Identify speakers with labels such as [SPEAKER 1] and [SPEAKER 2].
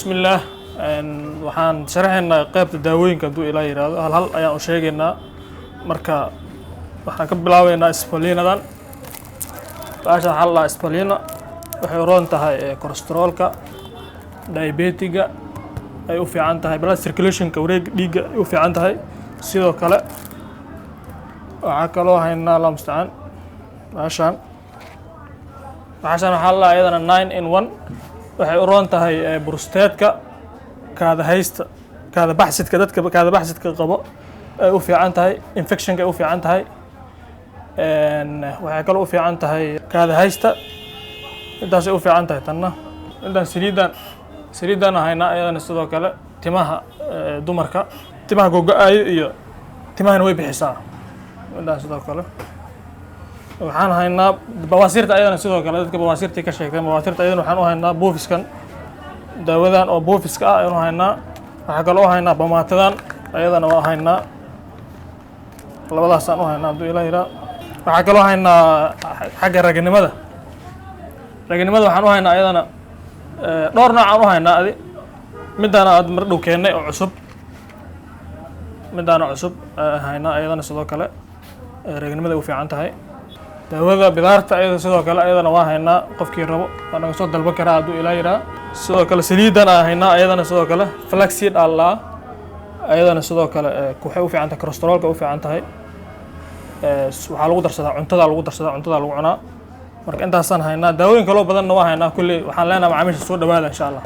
[SPEAKER 1] Bismillaah, waxaan sharaxaynaa qaybta daawooyinka hadduu Ilaa yiraahdo. Hal hal ayaan u sheegaynaa. Marka waxaan ka bilaabeynaa spirulinadan. Baashan waxaa la dhahaa spirulina. Waxay roon tahay kolestaroolka, diabetiga ay u fiican tahay, blood circulationka, wareega dhiigga ay u fiican tahay. Sidoo kale waxaa kaloo haynaa, Allah mustacaan, baashan. Baashan waxaa la dhahaa iyadana 9 in 1. Waxay u roon tahay prostateka, kaada haysta, kaada baxsidka, dadka kaada baxsidka qabo ay u fiican tahay, infectionka ay u fiican tahay. Waxay kaloo u fiican tahay kaada haysta. Intaasay u fiican tahay tanna. Intaan saliidan haynaa iyadana sidoo kale timaha, dumarka timaha gogo-aayo iyo timahana way bixisaa. Intaan sidoo kale waxaan haynaa bawaasiirta ayadana sidoo kale, dadka bawaasiirtii ka sheegteen. Bawaasiirta ayadana waxaan u haynaa buufiskan, daawadan oo buufiska ah ayaan u haynaa. Waxaa kaloo u haynaa bamaatadan, ayadana waa haynaa. Labadaasaan u haynaa hadduu Ilaah yiraa. Waxaa kaloo haynaa xagga raganimada. Raganimada waxaan u haynaa ayadana dhowr nooc aan u haynaa. Adi midaana aad mar dhow keennay oo cusub, midaana cusub haynaa ayadana sidoo kale, raganimada ay u fiican tahay. Daawada bidaarta ayada sidoo kale ayadana waa haynaa. Qofkii rabo waa naga soo dalban karaa hadduu Ilaa yiraa. Sidoo kale saliidan aan haynaa ayadana sidoo kale, flaxseed aa laa ayadana sidoo kale, waxay u fiican tahay kolestaroolka u fiican tahay. Waxaa lagu darsadaa cuntada, lagu darsadaa cuntada, lagu cunaa. Marka intaasaan haynaa. Daawooyin kaloo badanna waa haynaa. Kulley waxaan leenahay macaamiisha soo dhawaada, insha Allah.